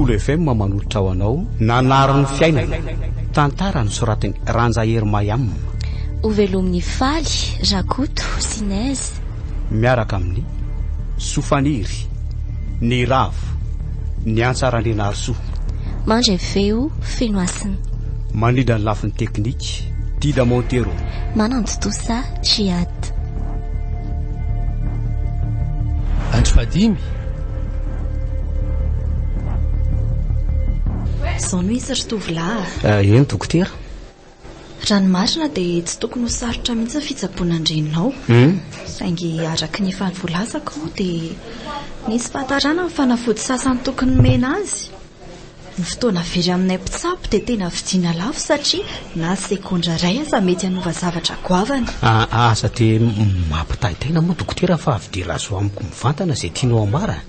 Tontolo FM manolotra ho anao Nanary ny fiainana, tantara nosoratin'i Ranja Hery Mayam. Hovelomin'i Faly, Rakoto sy Nez. Miaraka amin'ny Sofaniry, Niravo, Ny Antsa Randrianarisoa. Mandray feo feno hasina. Mandrindra ny lafiny teknika, Dida Montero. Manantontosa, Djihad. Andro fahadimy. Izao no izy ry tovolahy a. Eh, eny dokotera. Raha ny marina dia tsy tokony ho sarotra mihitsy ny fitsaboana ny reninao. Hmm? Saingy araka ny efa voalazako moa dia nisy fahatarana ny fanafody sasany tokony nomena azy. Ny fotoana very aminay mpitsabo dia tena vidiana lafo satria na segondra iray aza mety hanova zavatra goavana. Aza dia mampitaintaina moa dokotera fa avy dia lazao amiko mivantana izay tianao ambara.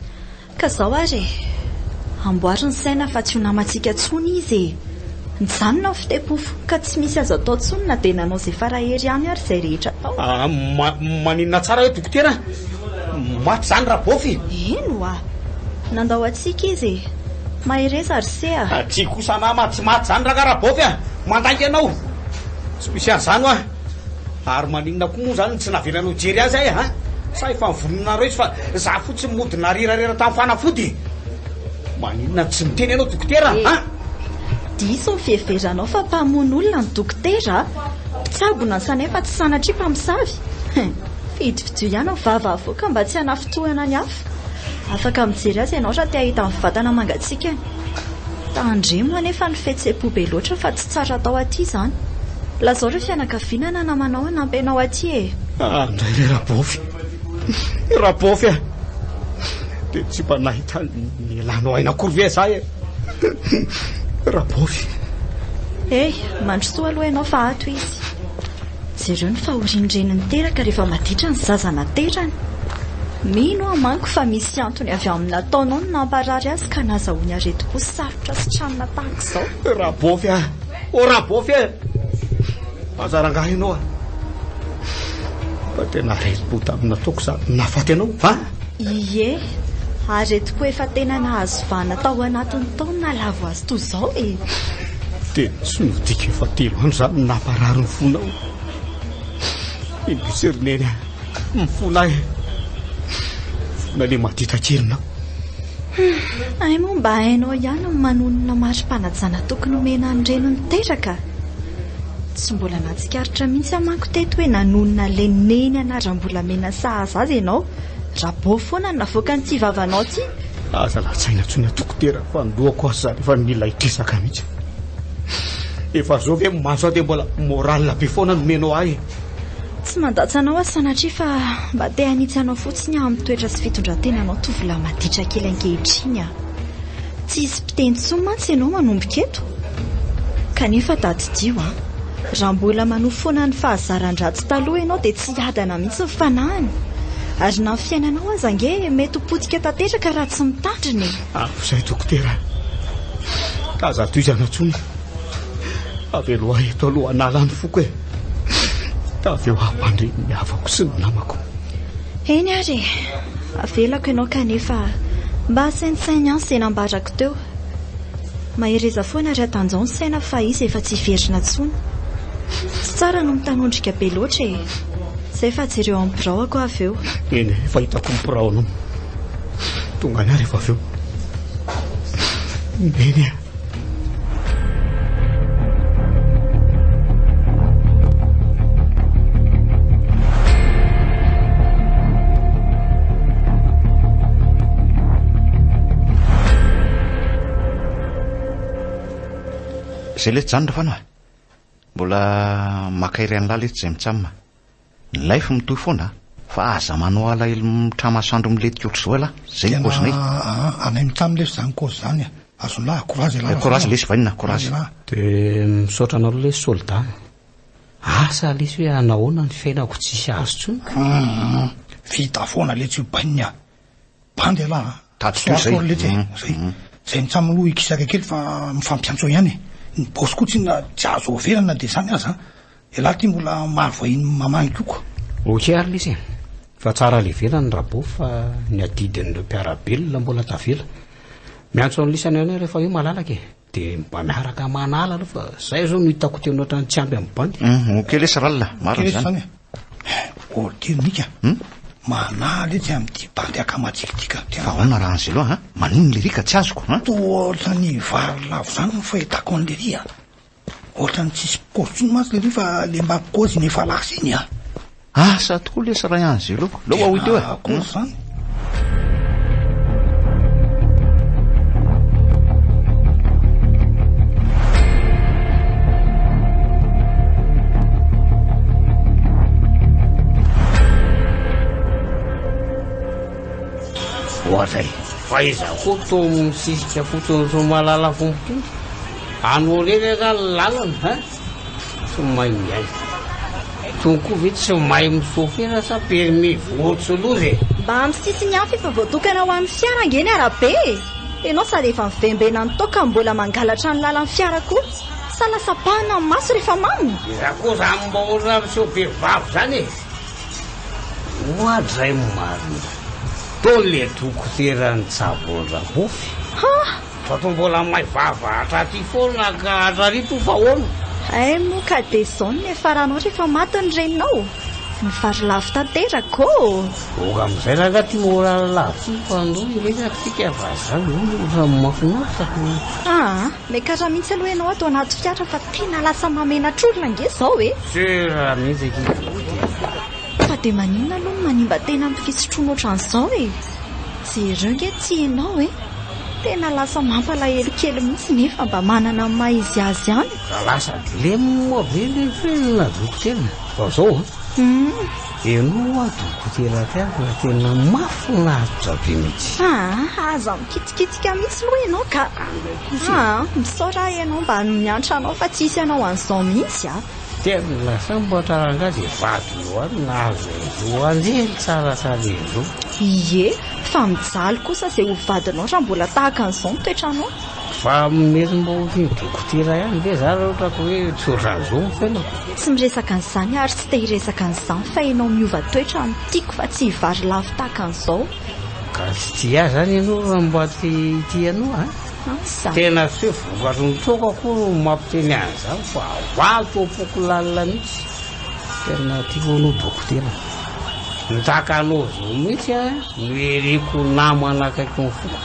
Ka zao ary e! Amboary ny saina fa tsy ho namantsika intsony izy e! Nijanona ny fitepo-fo ka tsy misy azo atao intsony na dia nanao izay fara-hery ihany ary izay rehetra atao. Maninona tsara hoe dokotera? Maty izany Rabôfy e! Eny oa! Nandao antsika izy e! Mahereza ry se a! Tsia kosa nama, tsy maty izany rangahy Rabôfy a! Mandainga ianao! Tsy misy an'izany hoa! Ary maninona koa moa izany no tsy navelanao hijery azy ahy a! Sa efa nivononareo izy fa za fotsiny mody narirarira tamin'ny fanafody e! Maninona no tsy miteny ianao dokotera a! Diso ny fiheveranao fa mpamono olona ny dokotera a! Mpitsabo no asanay fa tsy sanatria mpamosavy! Hein! Fidifidio ihany ny vava avoaka mba tsy hanafintohina ny hafa. Afaka mijery azy ianao raha te hahita ny vatana mangatsiakany. Tandremo anefa ny fihetseham-po be loatra fa tsy tsara atao aty izany. Lazao ireo fianakaviana na namanao hanampy anao aty e! Ah ndray re Rabôfy! Rabôfy a! Dia tsy mba nahita nialanao aina akory ve za e? Rabôfy! Hey, mandrosoa aloha ianao fa ato izy. Jereo ny fahorian'ny reny niteraka rehefa maditra ny zaza naterany. Mino aho manko fa misy antony avy amin'ny nataonao no namparary azy ka nazahoany aretim-po sarotra sitranina tahaka izao. Rabôfy a! Ô Rabôfy e! Aza rangahy ianao a! Fa tena aretim-po tamin'ny nataoko izany nahafaty anao va? Ie, aretim-po efa tena nahazo vahana tao anatin'ny tao no nahalavo azy toy izao e! Dia tsy nodika efa telo andro izany no namparary ny fonao. Indrisy ry Neny a! Mifona ahy e! Mifona ilay maditra kelinao. Hay moa mba hainao ihany ny manonona mari-panajana tokony homena ny reny niteraka? Tsy mbola nahatsikaritra mihitsy aho manko teto hoe nanonona ilay neny anaram-bolamena sahaza azy ianao. Rabô foana no navoakan'ity vavanao ity. Aza latsaina intsony aho dokotera fa ny lohako aza izany efa mila hitresaka mihitsy. Efa zao ve maso aho dia mbola moral be foana no omenao ahy e. Tsy mandatsa anao aho sanatria fa mba te hanitsy anao fotsiny aho amin'ny toetra sy fitondran-tenanao tovolahy maditra kely ankehitriny a. Tsy hisy mpiteny intsony mantsy ianao manomboka eto. Kanefa tadidio an, raha mbola manohy foana ny fahazaran-dratsy taloha ianao dia tsy hiadana mihitsy ny fanahiny. Ary na ny fiainanao aza ange mety ho potika tanteraka raha tsy mitandrina e. Ampy izay dokotera a! Aza tohizana intsony. Avelo ahy eto aloha hanala ny foko e! Avy eo hampandre ny havako sy ny namako. Eny ary e! Avelako ianao kanefa mba saintsaino ihany izay nambarako teo. Mahereza foana ary atanjao ny saina fa izy efa tsy hiverina intsony. Tsy tsara no mitanondrika be loatra e! Izay fa jereo amin'ny birao ako avy eo. Eny e, efa hitako ny biraonao. Tonga any aho rehefa avy eo. Neny a! Zay letsy zany Rafano a! Mbola maka iray an'lah letsy zay mitsam a! Ny life mitohy foana a! Fa aza manao alahelo mitramasoandro milentika ohatr'izao elah! Zay ny cause-nay. Tena anay mitsam lesy zany cause zany a! Azon'lah, courage elah Rafano a! Courage lesy Vainina, courage. Dia misaotra anareo lesy soldat a! Asa lesy hoe hanahoana ny fiainako tsisy azy intsony ka! Hum, vita foana letsy io Bainina a! Bandy ialahy a! Tadidio zay. Sorry letsy e! Zay. Zay mitsam aloha hikisaka kely fa mifampiantso eo ihany e! Ny boss koa tsinona tsy azo averina na dia izany aza an! Ialahy ty mbola maro vahiny mamangy koa ko! Ok ary lesy e! Fa tsara levenana ny rabô fa ny adidin'ireo mpiara-belona mbola tavela. Miantso an'lisany ihany aho rehefa hoe malalaka e. Dia mba miaraka manala aloha fa zay zao no hitako tena ohatran'ny tsy ampy amin'ny bandy. Hum, ok lesy Ralina, marina izany. Zany e. Ordure Mika. Manala etsy amin'ity bandy akamantsika ity ka. Fa ahoana raha Angelo a? Maninona lery ka tsy azoko a? Toa ohatran'ny vary lavo izany ny fahitako an'i lery a. Ohatran'ny tsisy mpikôzy intsony mantsy lery fa le mba mpikôzy iny efa lasa iny a. Asa tokoa lesy ray Angelo. Leo aho teo e. Akory izany. Ohatra e. Fa iza koa toa misisika fotsiny tsy mahalala fomba itony? Anao irery angaha ny lalana ha? Tsy mahay miaina. Itony koa ve tsy mahay misôfera sa permis voatsoloza e? Mba amin'ny sisiny hafa efa voatokana ho an'ny fiara ange ny arabe e! Ianao sady efa mivembena ny toaka no mbola mangalatra ny lalan'ny fiara koa. Sa lasa pahana ny maso rehefa mamo? Iza koa zany mba olona miseho be vava zany e? Oadray marina. Toa le dokotera nitsabo an-dRabofy. Ha! Fa toa mbola may vava hatraty foana ka hatrary toa fa ahoana? Hay moa ka dia izao no niafaranao rehefa maty ny reninao? Ny vary lavo tanteraka ô! Ok amin'izay rangahy ty moral lavitra io fa andao hiresaka tsika fa za zao ohatran'ny mahafinaritra ko. Aa, miakatra mihitsy aloha ianao ato anaty fiara fa tena lasa mahamenatr'olona ange izao e! Sûr mihitsy akia dokotera. Fa dia maninona aloha no manimba tena amin'ny fisotroana ohatran'izao e? Jereo nge ty ianao e! Tena lasa mampalahelo kely mihitsy nefa mba manana ny maha izy azy ihany. Ka lasa dilemme be le fiainana dokotera. Fa zao an! Ianao hoa dokotera tiako fa tena mahafinaritra be mihitsy. Aa, aza mikitikitika mihitsy aloha ianao ka. Aa, misaotra aho ianao mba miantra anao fa tsy hisy hanao an'izao mihitsy a. Tena sambatra rangahy zay vadinao any nahazo an'izao anjely tsara tarehy izao. Ie, fa mijaly kosa izay ho vadinao raha mbola tahaka an'izao ny toetranao. Fa mety mba ho tian'i dokotera ihany ve za raha ohatra ka hoe tsy ohatran'izao ny fiainako? Tsy miresaka an'izany aho ary tsy te hiresaka an'izany fa ianao miova toetra no tiako fa tsy hivary lavo tahaka an'izao. Ka tsy tia ahy izany ianao raha mba te hitia anao a? Asa. Tena tsy hoe vokatry ny toaka akory no mampiteny an'izany fa vato am-poko lalina mihitsy. Tena tiako anao dokotera. Ny tahaka anao izao mihitsy a no iriko namana akaiky ny foko.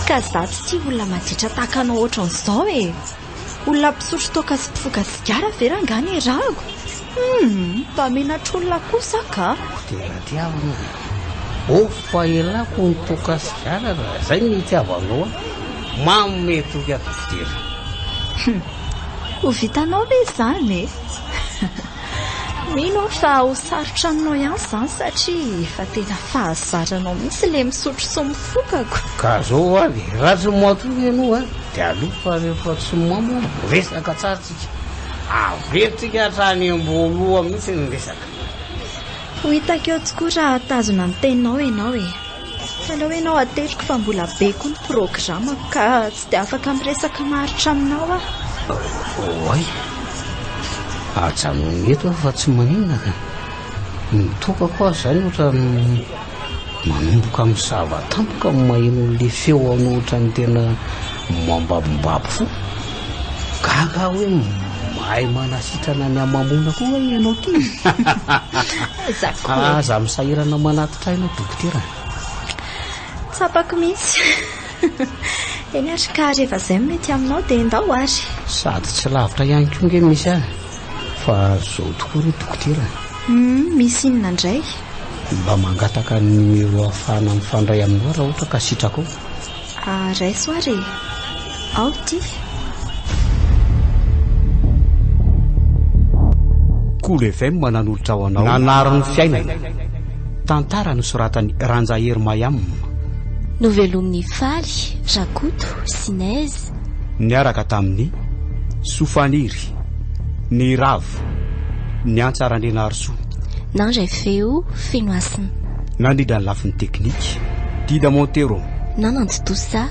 Ka za tsy tia olona maditra tahaka anao ohatran'izao e! Olona mpisotro toaka sy mpifoka sigara ve rangahy ny erahako? Humm! Mba menatr'olona kosa ka! Tena tiavina e! Oh fa elako ny toaka sigara raha zay no itiavanao ahy! Manome toky aho dokotera. Humm! Ho vitanao ve izany e? Mino aho fa ho sarotra aminao ihany izany satria efa tena fahazaranao mihitsy ilay misotro sy mifokako. Ka zao ary e, raha tsy matory ianao a, dia aleo fa rehefa tsy mamo miresaka tsara tsika. Averintsika hatrany am-boalohany mihitsy ny resaka. Ho hitako eo tokoa raha hatazona ny teninao ianao e. Fa aleo ianao ateriko fa mbola be koa ny programako ka tsy dia afaka miresaka maharitra aminao aho. Oay! Ajanony eto aho fa tsy maninona ka. Ny toaka koa aza izany ohatran'ny manomboka misava tampoka ny maheno an'ilay feo anao ohatran'ny tena mambabombabo fo. Gaga aho hoe mahay manasitrana ny hamamoana koa hoy ianao ity. Za koa. Aza misahirana manatitra ahy ianao dokotera. Tsapako mihitsy. Eny ary ka rehefa izay no mety aminao dia ndao ary. Sady tsy lavitra ihany koa nge misy ahy fa zao tokoa re dokotera. Hum, misy inona indray? Mba mangataka ny numéro ahafahana mifandray aminao raha ohatra ka sitrakao. Ah, raiso ary e. Ao ity. Kolo FM nanolotra ho anao Nanary ny fiainana. Tantara nosoratan'i Ranjahery Mayam. Novelomin'i Faly, Rakoto, Sinèse. Niaraka tamin'i Sofaniry, Niravo, Niantsa Randrianarisoa. Nandray feo, Fenohasina. Nandrindra ny lafiny teknika, Dida Montero. Nanantontosa.